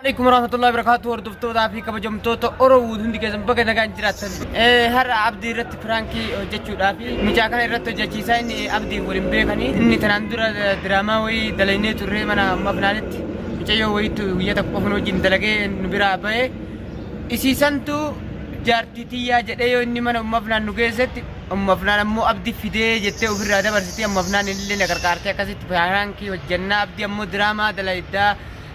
Alaikum warahmatullahi wabarakatuh hordoftootaa fi kabajamtoota Oromoo hundi keessan baga nagaan jiraattan. Har'a Abdii irratti piraankii hojjechuudhaaf mucaa kana irratti hojjechiisaa inni Abdii waliin beekanii inni tanaan dura diraamaa wayii dalagnee turre mana amma finaanitti mucayyoo wayiitu guyyaa tokko qofa nu wajjin dalagee nu biraa ba'e. Isiisantu jaartii tiyyaa jedhee yoo inni mana umma Afnaan nu geessetti umma Afnaan ammoo Abdi fidee jettee ofirraa dabarsiti umma Afnaan illee na qarqaartee akkasitti piraankii hojjannaa Abdii ammoo diraamaa dalaydaa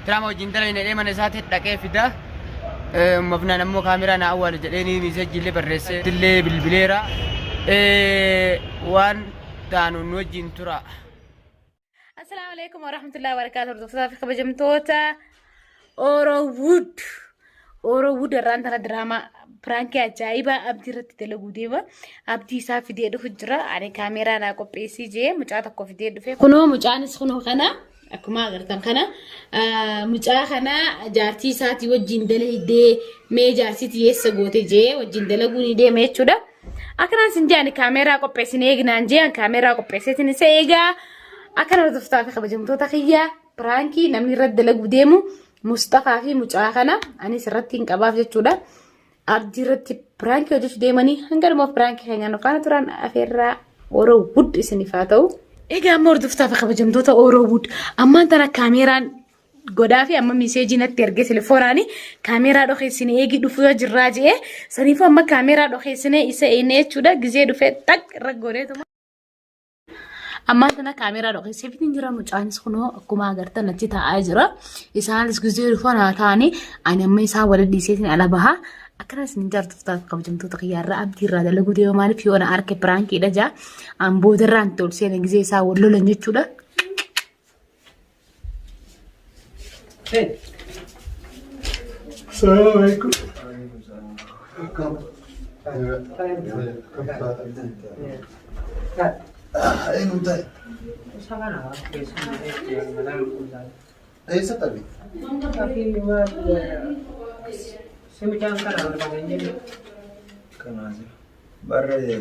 diraamaa wajjin dalayna jedhee mana isaatti dhaqee fida. Umma Afnaan ammoo kaameraa na awwaale jedhee ni miiseejii illee barreessee illee bilbileera. Waan taanu nu wajjin tura. Assalaamu alaikum warahmatullahi wabarakatuh. Hordoftoota fi kabajamtoota Orowood. Orowood irraan tana diraamaa piraankii ajaa'ibaa abdii irratti dalaguu deema. Abdii isaa fidee dhufu jira. Ani kaameeraa naa qopheessii jee mucaa tokko fidee dhufe. Kunoo mucaanis kunoo kana akkuma agartan kana mucaa kana jaartii isaatii wajjin dalagdee mee jaarsiitii eessa goote jee wajjin dalaguu ni deema jechuudha. Akkanaan sin jeani kaameeraa qopheessine eegnaan jean kaameeraa qopheesseetiin isa eegaa akkana hordoftaa fi kabajamtoota kiyyaa piraankii namni irratti dalaguu deemu Musxafaa fi mucaa kana anis irratti hin qabaaf jechuudha. Abdii irratti piraankii hojjechuu deemanii hanga dhumaaf piraankii keenyaan nu faana turan afeerraa Oroo Wood isiniif haa ta'u. Egaa amma hordoftaa fi kabajamtoota Oroo Wood ammaan tana kaameeraan godhaa fi amma miseejii natti ergee telefoonaani kaameeraa dhokeessine eegi dhufuu jirraa je'ee saniifuu amma kaameeraa dhokeessine isa eenne jechuudha gizee dhufee xaq irra gooneetuma. Ammaan tana kaameeraa dhokeessee fitiin jira mucaanis kunoo akkuma agartan achi taa'aa jira isaanis gizee dhufan haa ta'anii ani amma isaan waliin dhiiseetiin ala baha. Akkana isin jaartoftaa fi kabajamtoota kiyyaarraa abdii irraa dalaguu deema maaliif yoo na arke piraankiidha jaa an boodarraan itti ol seena gizee isaa wal lolan jechuudha. Assalamu alaikum. Eenyu ta'e? Eessa tabe? Barree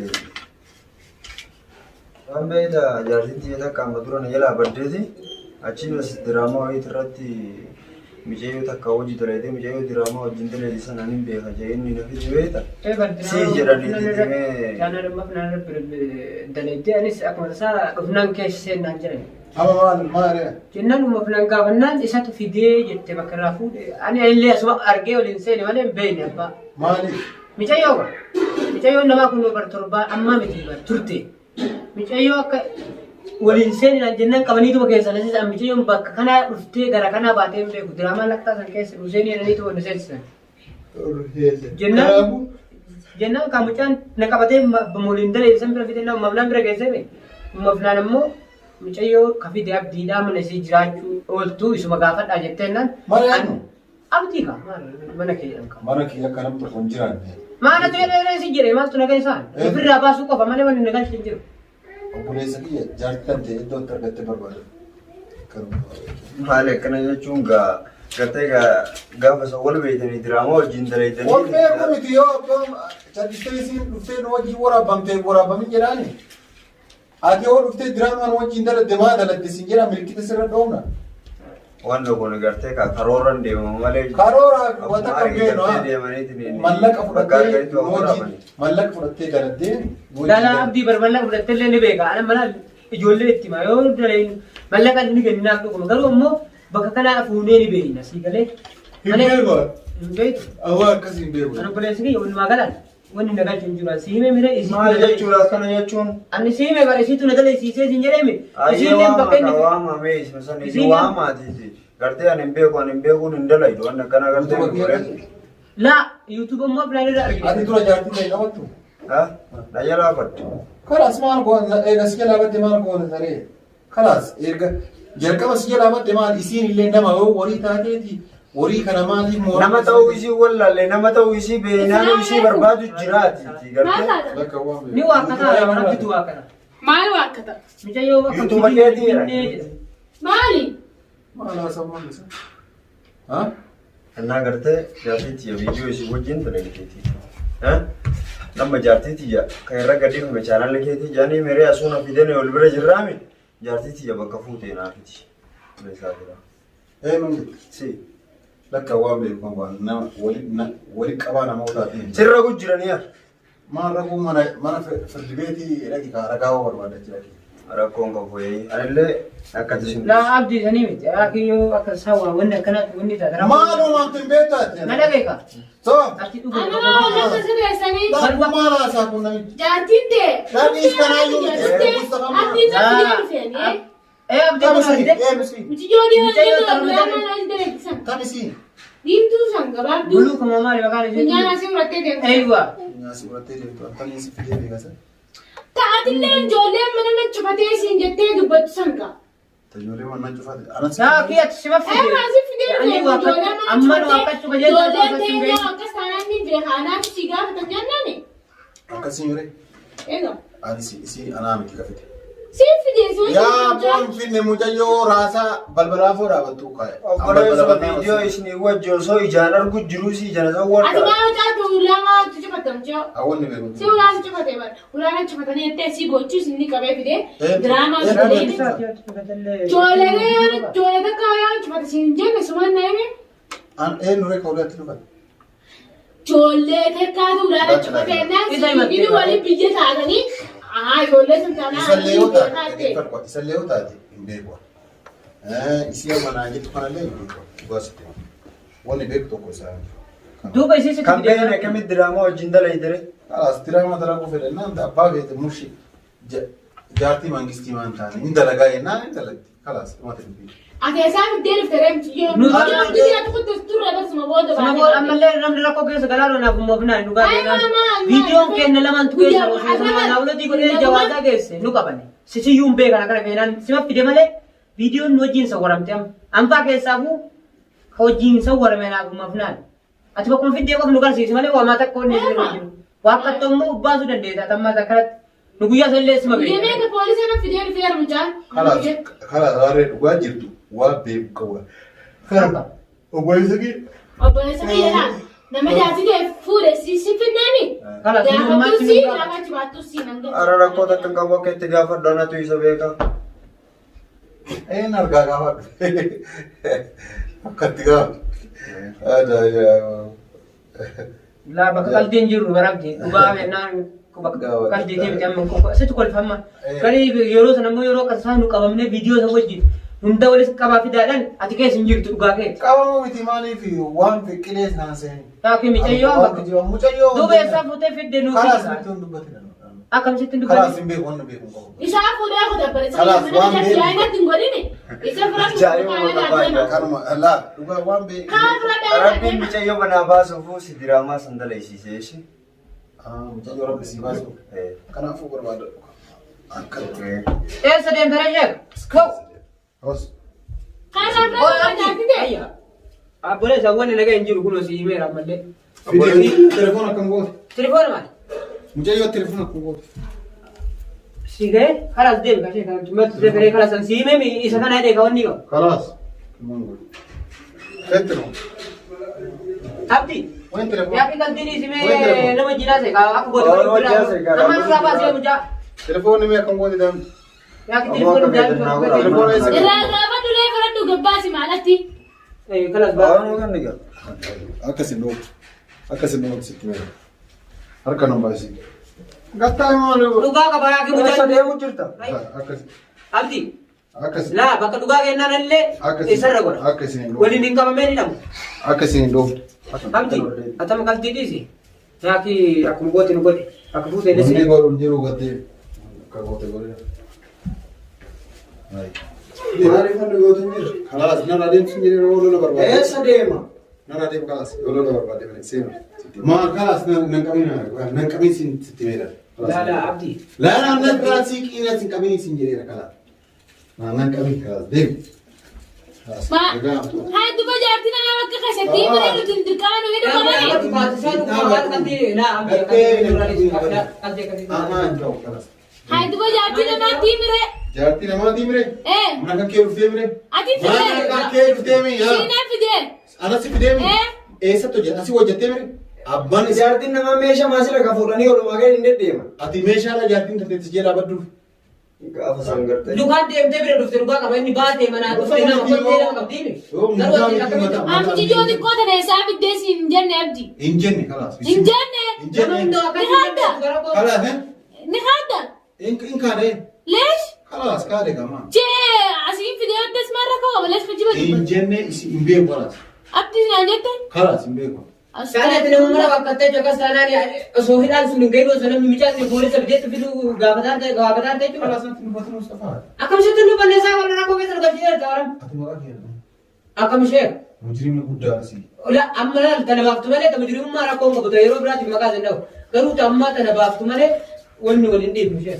Waan beekta jaartiin tiyya takka amma dura na jalaa baddeeti achiin as diraamaa wayiit irratti micayyoo takka hojii dalaydee micayyoo diraamaa wajjin dalayde sana nin beeka jee inni na fide beekta sii jedhanii didimee Dalaydee anis akkuma tasaa dhufnaan keessa seennaan jedhan. Amma maal maal Jennaan dhuma filan gaafannaan isatu fidee jette bakka irraa fuudhe. Ani illee asuma argee waliin seene malee hin beekne abbaa. Maaliif? Micayyoo ba. Micayyoon namaa kun bar torbaa ammaa miti bar turte. Micayyoo akka waliin seeninaan jennaan qabaniituma keessa na seensisan. Micayyoon bakka kanaa dhuftee gara kanaa baatee hin beeku. Diraamaa lakkaa san keessa nu seenii jedhaniituma nu seensisan. Jennaan Kanaafuu jennaan kan mucaan na qabatee waliin dalee san bira fide mafnaan bira geessee bee. Mafnaan ammoo mucayyoo ka fide abdiidhaa mana isii jiraachuu ooltuu isuma gaafadhaa jettee jennaan. Mana eenyu? Abdii kaa maal mana kee jedhan kaa. Mana kiyya akka namni tokko hin jiraanne. Maalatu jedhee si jedhe maaltu naga isaan ofirraa baasuu qofa malee wanni na galche hin jiru. Obboleessa kiyya jaartii tan ta'e iddoo itti argattee barbaada. Kanuma. Maali akkana jechuun gaa gartee gaa gaafa isa wal beeytanii diraamaa wajjin dalaydanii. Wal beeku miti yoo abbaan cal'istee isiin dhuftee nu wajjin waraabamtee waraabamin jedhaani. Ati yoo dhuftee diraamaa nu wajjin daladde maa daladde sin jedha milkita sirra dhoofna. Waan tokkoon gartee kaa karoorran deemamu malee. Karooraa fi wanta Akkuma kan beeknu argitee deemaniitiin mallaqa bakka fudhattee arganitti nu waan wajjin waraabani. mallaqa fudhattee daladdee nu wajjin Lala daladde. abdii bar mallaqa fudhatte illee ni beeka. Ana mana ijoollee itti hima yoo daleen mallaqa ni kennaaf dhuguma garuu immoo bakka kanaa fuunee ni beekna sii galee. Hin beeku. Hin beektu. Awwaa akkas hin beeku. Ani obboleessi kiyya walumaa galaan wanni na galchu hin jiru. Ani si hime mire isiitu Maal na dalee. jechuudha akkana jechuun? Ani si hime bara isiitu na daleessiisee siin jedhee mi? Ayyee Isiilleen waama bakka inni ka waama mee isuma sana isi Isiilleen- waamaatiiti. Gartee ani hin beeku ani hin beekuun hin dalaydu waan akkana gartee Utuma hin kiyya godhin. Laa YouTube immoo filaan irra Ati argite. dura jaartii ta'e qabattu. Ha? Na jalaa badde. Kalaas maal goona eega si jalaa badde maal goona saree. Kalaas erga jalqaba si jalaa badde maal isiin illee nama yoo horii taateeti horii kana maaliif mooraa Nama ta'uu isii wallaalle nama ta'uu isii beeynaanuu isii barbaadu jiraati Maal gartee. taata? Bakka waan Ni waaqataa rabbitu waaqata. Maal waakkata? Mucayyoo akka YouTube keetii jira. Maali? Maal haasawaan isa? Ha? Innaa gartee jaartii tiyya viidiyoo isii wajjin dalagdeeti. Nama jaartii tiyya kan irra gadhiifame chaanaalli keetii jaanii meree asuuna fidanii ol bira jirraami jaartii tiyya bakka fuutee naafiti. Meeshaa jira. Eenyuun jette? Si. Lakka waan beeku waan nama wali qabaa namootaatiin. Sirra gujjiranii yaa. Maal rakkoo mana firdi beetii dhaqi kaa ragaa hoo barbaada jira. Rakkoon qabu anillee akkatti sin. Laa abdii sanii miti. Akiyyoo akka sawwaa wanni akkanaatti wanni taate. Maaloo maamti hin beektaati. Na dhageeka. So. Achi dhufe. Amma waan akka sirreessanii. Lakkuu maal haasaa kun namichi. Jaartiin tee. Dhaqiis kanaayyuu miti. Abdiin na fidee dhufeen. Ee abdii kun argite. Mucayyoo dhiiroo diraamaa na dalagdisan. Tamisi. Diimtuu san gabaabduu. Buluu kuma maali maqaan ishee? Funyaan asii murattee deemtu. Eeywa. Nyaasi fudhattee deemtu akkamiin si fidee beekasa. Ta'atillee ijoolleen mana na cufatee siin jettee dubbattu san gaa. Tajoollee mana cufate. Anas. Saa kiyya sima Ee fide. maasii fidee Ani dhufee waa ijoollee mana amma nu cufatee. akka cufa jettu Ijoolleen akka teenyaa hin akkas taanaan ni beeka anaaf si gaafatan jennaani. Akkasii yeree. Egaa. Ani si anaa miti kafite. Siin fidee si wajjin Yaa boon finne mucayyoo raasaa balbalaa foo dhaabattu kaa'e. Obboleessa viidiyoo isinii wajji osoo ijaan argu jiruu si ijaan isa Ati warra. maal caatu ulaamaa cufatta mucaa. Hawwanni beeku. Si ulaa cufate bara. Ulaa cufatanii jettee si gochuus inni qabee fidee diraamaa Eh, fidee. Ijoollee ijoollee takka yoo cufate siin jenne sumaan na hime. An eenyu reekaa walitti dhufan. Ijoollee takkaatu ulaa cufate jennaan inni waliin biyya taatanii ijoollee sun taanaa Isallee yoo taate dhaggeeffadhu. Isallee yoo taate hin beeku. Isii amma naan jettu kanallee hin beeku. Dhugaa sitti hima. Wanni beeku tokko isaa. Duuba isii sitti Kan beekne akkamitti diraamaa wajjin dalaydere. Kalaas diraamaa dalaguu fedhannaan abbaa feete mushi jaartii mangistii maan taane hin dalagaa jennaan hin dalagdi. Kalaas dhumate dubbii. Ati isaa fiddee dhufte reemti yoo Nu- biyya tokkotti turre barsuma booda Suma booda ammallee namni rakkoo keessa galaa naaf moofnaa nu Ay, mama, Viidiyoon keenya lamaan tu keessa Guyyaa osoo daawwatii godhee Naguma- jawaasaa geesse nu qabane. Sisiyyuu hin beekan akkana feenaan sima fide malee viidiyoon nu wajjin sawwaramte amma. Anfaa keessaafuu ka wajjin sawwarame naaf moofnaan. Ati bakkuma fiddee qofa nu garsiisi malee waamaa takka wanni isin irra jiru. Waaqattoo immoo ubbaasuu dandeessa tammaa akkanatti. Nu guyyaa sanillee sima Biyya beekna. meeqa poolisii na fidee dhufee mucaan. Kalaas kalaas harree dhugaa jirtu waan beeku qabu. Kana obboleessa kee Obboleessa kiyya laal. Nama jaartii ta'e fuudhe si si finneemi. Kalaas nu Gaafattuu ammaatti si nu gaafata. gaafa jibaattuu si nan gahu. Ara rakkoo takka hin qabu akka itti gaafadhu anatu isa beeka. Een argaa gaafa akkatti gaafa. Laa bakka qalbiin jirru barabdi dhugaa jennaan bakka qalbii miti amma sitti kolfamma. Garii yeroo sana immoo yeroo akka isaan nu qabamne viidiyoo isa wajjin hunda walis qabaa fidaadhaan ati keessa hin jirtu dhugaa keeti. Qabamuu miti maaliif waan qilees naan seeni. Taakii micayyoo bakka Mucayyoo. duuba eessaa fuutee fidde nuuf Kalaas fidda. miti hin dubbatin. Akkam sitti hin Kalaas dubbatin. hin beeku wanni beeku hin qabu. Isaa fuudhee kuta obboleessa Kalaas, kiyya waan mana beeku. jaartii natti hin godhini. Isa fira Jaartii uummata baay'ee. Kanuma laa dhugaa waan beeku. Kaa fira Rabbiin mucayyoo banaa baasuufuu si diraamaa san dalaysiisee ishee. Mucayyoo rabbi si baasu. Kanaafuu barbaada. Akkatti. Eessa deemtee sheek? Koo. Hoos. Kaa fira jaartii ta'e. Ayya. Abboleessa wanni nagaa hin jiru kunoo si himeera ammallee. Fidee telefoon akkam goote? Telefoona maali? Mucayyoo telefoon akkam goote? Si ga'e kalaas deemi kashee kan tummatti deebi'ee kalaas san si himee isa kana hidhee ka wanni qabu. Kalaas. Fetti no. Abdi. Wayin telefoon. Yaa qaltiin Wayin isimee telefoon. nama jinaase ka akka goote Oh, nama jinaase ka. Nama irraa baasee mucaa. Telefoonni mee akkam goote daa'imti? Yaa telefoon daa'imti. Telefoon eessa Irraa gaafa dulee fira dhuga baasi maalatti. Kalas baasee. Oromoo kan ni galu. Akkasin dhooftu. Akkasin dhooftu sitti meera. Harka nan baasi. Gattaa maal? Dhugaa qaba yaa Eessa mucaa. deemu jirta? Akkas. Abdi. Akkas. Laa bakka dhugaa kennaan illee Akkasi. isarra godha. Akkasi hin dhooftu. Waliin hin qabamee ni dhabu. Akkasiin hin dhooftu. Abdi atama qaltii dhiisi. Yaa akkuma goote nu godhe. Akka fuutee Wanni illee godhu hin jiru gattee. Akka goote godhe. Maaliif wanni gootu hin jirre? Kalaas narraa deemtu hin jiru yoo lola barbaade. Eessa deema? Narraa deemu kalaas yoo lola barbaade malee seenu. Maa kalaas nan qabin nan qabin siin sitti meera. Laa laa abdi. Laa laa nan kalaas sii qiina siin qabin siin jedheera kalaas. Nan qabin kalaas deemu. Ma haa duba jaartii nama bakka keessatti mana nuti dirqama nu hidhu qabani. Haa duba jaartii namaatti mire. Jaartii namaatii mire? Ee Mana kan kee dhuftee mire? ati Mana fidee. kan kee dhuftee mi? Siinaa fidee. Anasi fidee mi? Ee. Eessatti hojjette? Asii hojjettee mire? Abbaan isaa Jaartiin namaa meeshaa maasii lafa fuudhanii olumaa gadi hin deddeema. ati meeshaadha jaartiin tateetti jee dhaabadduuf. Gaafa san gartee. Lukaan deemtee bira dhufte dhugaa qaba inni baatee manaa dhuftee nama kottee nama qabdiimi. Yoo Garuu ati mucaa akkamitti miti Amti ijoo xiqqoo tana isaa fiddee si hin jenne abdi. Hin jenne kalaas. Hin jenne. Hin nama jenne. hundoo akkasii Ni haadda. gara koo. Kalaas eh? Ni haadda. In kaadhe. Leesh. Kalaas kaadhe kamaa. Jee asiin fidee addas maarra kaawwa leesh kijiba Hin dubbata. jenne isi hin beeku kalaas. Abdi naan jette. Kalaas hin beeku. Saani ati nama mara bakkattee akkas taanaan osoo hidhaan sun hin gahin osoo namni mucaan sun poolisa fideetti fiduu gaafataa ta'e gaafataa ta'e jechuudha. Kalaas natti dubbatu Mustafaa. Akkam isheetti nu balleessaa warra rakkoo keessa nu galchitee jirta waram. Ati maqaa kee jedhu. Akkam ishee. Mujrimni guddaa asii. Ola amma laal tana baaftu malee ta mujrimummaa rakkoo hin qabu ta yeroo biraatiif maqaa sin dha'u. Garuu ta ammaa tana baaftu malee wanni wal hin dhiibnu ishee.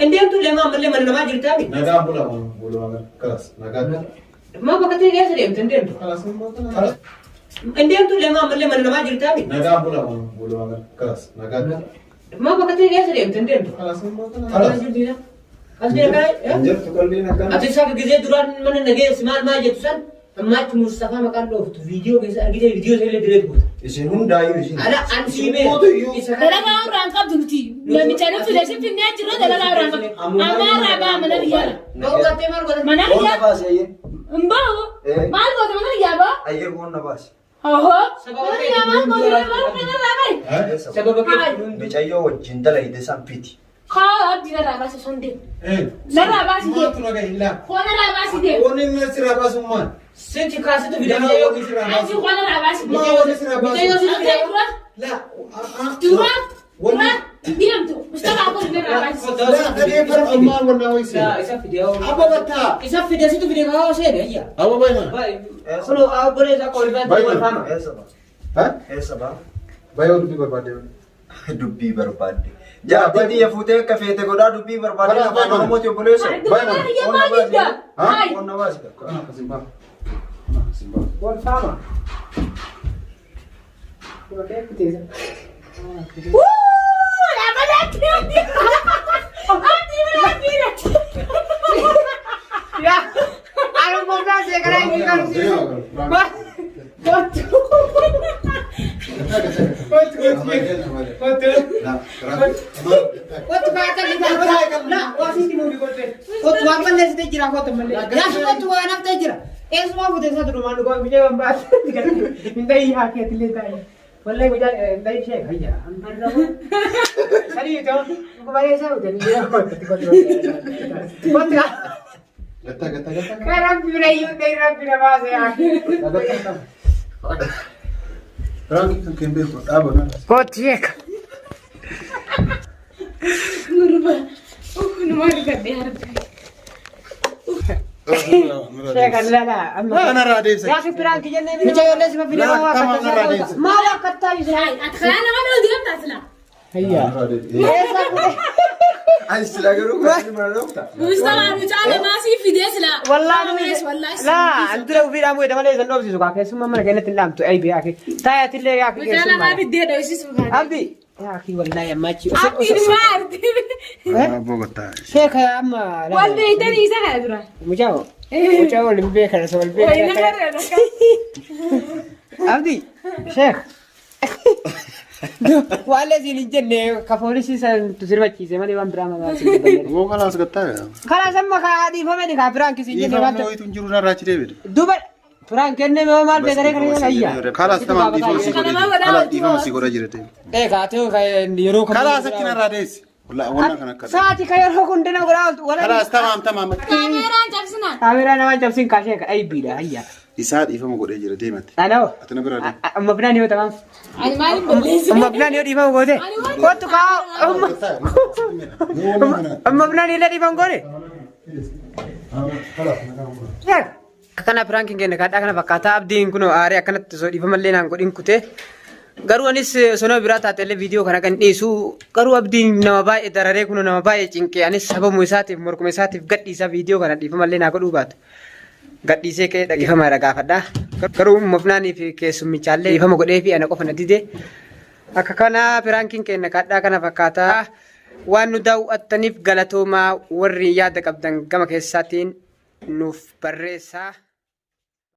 Hin deemtu illee ammallee mana namaa jirtaami. Nagaan bulaa walumaa gala. Kalaas nagaan. Maa bakka ta'e keessa deemte hin deemtu. Kalaas kalaas. Hin deemtu illee ammallee mana namaa jirtaami. Nagaan bulaa walumaa gala. Kalaas nagaan. Maa bakka ta'e keessa deemte hin deemtu. Kalaas kalaas. Hin jirtu qalbiin akkana. Ati isa gisee duraan mana nageessi maal maal jettu san ammaatti Mustafaa maqaan dhooftu viidiyoo keessa argitee viidiyoo isa illee direet goota. Isin hundaayyuu isin. Ala an siimee isa kana. Dalagaa irraa hin qabdu nuti. Namicha nu fide si finnee jirra dalagaa irraa hin qabdu. Amma irraa ba'a mana biyyaadha. Ba'uu gattee maal godhate? Mana Boonna biyyaa baase ayyee. hin ba'u. Eh. Maal goota mana biyyaa ba'a? Ayyee boonna baase. Ohoo. Mana biyyaa maal goota maal kanarraa ba'i? Sababa kee Mucayyoo wajjin dalayde san fiti. Kaa abdii narraa baasi osoo hin deemu. Eh. Narraa baasi deemu. Maaltu nagaa hin laa. Koo narraa baasi deemu. Wanni inni sirraa baasu maal? Sitti kaasitu fide Yaa mucayyoo. wanni sirraa Achi baasu. koo narraa baasi deemu. Maa wanni sirraa baasu? Mucayyoo sitti Abdii fide. dura Laa. dura Wanni. dura deemtu. Mustafaa kun narraa baasi. Laa dhageeffadhu ammaan wannaa wayii Laa seena. isa fide yoo. Abba battaa. Isa fide situ fide kaa seene ayya. Abba baay'ee mana. Kunoo obboleessa akka olifaan Baay'ee. olfaama. Eessa ba'a? Ha? Eessa ba'a? Baay'ee dubbii barbaadde. Dubbii barbaadde. Jaartii xiyya fuutee akka feete godhaa dubbii barbaadde. Baay'ee. Afaan Oromooti obboleessa. Dura biyya maal didda? Hayi. Boonna baase. Kana akkasiin ba'a. Kana akkasiin ba'a. Olfaama. Wuu! Dhaabata abdii abdii. Abdii bira abdii. Yaa. Anu boobnaa seeqaraa hin qabsiisu. Kottu. Kottu. Kottu kaata bitaa. La waasitti nuufi kottu. Kottu waan balleessite jira kottu malee. Yaa kottu waan haftee jira. Eessumaa fuute isa durumaan dhugaa biyya waan baase. Hin ta'ii haa keetillee taa'ee. Wallahi mucaan hin ta'ii ishee hayya. Sadii ta'u dhuguma eessaa fuute ni jira kottu kottu. Kottu. Gattaa gattaa gattaa. Kan rabbi bira iyyuu ta'e rabbi na baase yaa. Firaanki kan kee beeku dhaaba na. Kottu sheeka. Gurba. Numaa argadhe harka. Sheeka lala amma. Narraa deebisa. Yaa fi piraanki jennee mucayyoolee sima fide Laa, kama narraa deebisa. maal akkattaa ibsa. Ati karaa nama dhoo deemta asila. Hayya. Narraa deebisa. Eessa fuute? Ani sila garuu kan mana dhufta. Mustafaa mucaa namaa sii fidee sila. Wallaahi Wallaahi. laa andura ofii dhaamu edda malee isan dhoofsisu kaa keessummaa mana keenyatti hin dhaamtu aybi yaa kee taayatillee yaa kee Mucaa namaa keessummaa. fiddee dhoofsisu kaane. Abdi yaa kee wallaahi amma achi Abdii dhumaa arti. Abboo gattaa. sheeka amma Wal beeytanii isa kana dura. mucaa mucaa wal hin beekan osoo wal Wayina beekan. karra dhaka. Abdi sheeka. Waan isiin hin jenne ka poolisii san sirbachiise malee waan biraa mamaa siin dubbanne. Woo kalaas gattaa. Karaa samma kaa dhiifameni kaa piraanki siin jenne waan Dhiifamni wayitu hin jiru narraa achi deebite. Duba piraank kenne mee maal beekaree kana jedhan ayya. Kalaas tamaam dhiifama si godhee jira. Kalaas dhiifama si godhee jira deemu. Ee kaatee yeroo kam. Kalaas achi narraa deessi. Wallaahi kan akka. Saati ka yeroo kun dina godhaa ooltu. Kalaas tamaam tamaam. Kaameeraan cabsinaa. Kaameeraa namaan cabsin kaashee ka aybiidha ayya. Isaa dhiifama godhee jira deematti. Anoo. Ati na biraa deemi. Amma binaan yoo tamaam. Ani maaliin balleessi? Amma binaan yoo dhiifama goote. Kottu kaa. Amma binaan illee dhiifama goote. Akkana piraankiin keenya kaadhaa kana fakkaata abdiin kun aaree akkanatti osoo dhiifamallee naan godhin kutee. Garuu anis osoo nama biraa taate illee viidiyoo kana kan dhiisu garuu abdiin nama baay'ee dararee kun nama baay'ee cinqee anis sababuma isaatiif morkuma isaatiif gadhiisa viidiyoo kana dhiifamallee naa godhuu baatu. Gadhiisee ka'ee dhiifama irra gaafadha. Garuu mofnaanii fi keessummichaallee dhiifama godhee fi ana qofa na dide. Akka kana piraankiin keenya kaadhaa kana fakkaata. Waan nu daawwattaniif galatoomaa warri yaada qabdan gama keessaatiin nuuf barreessaa.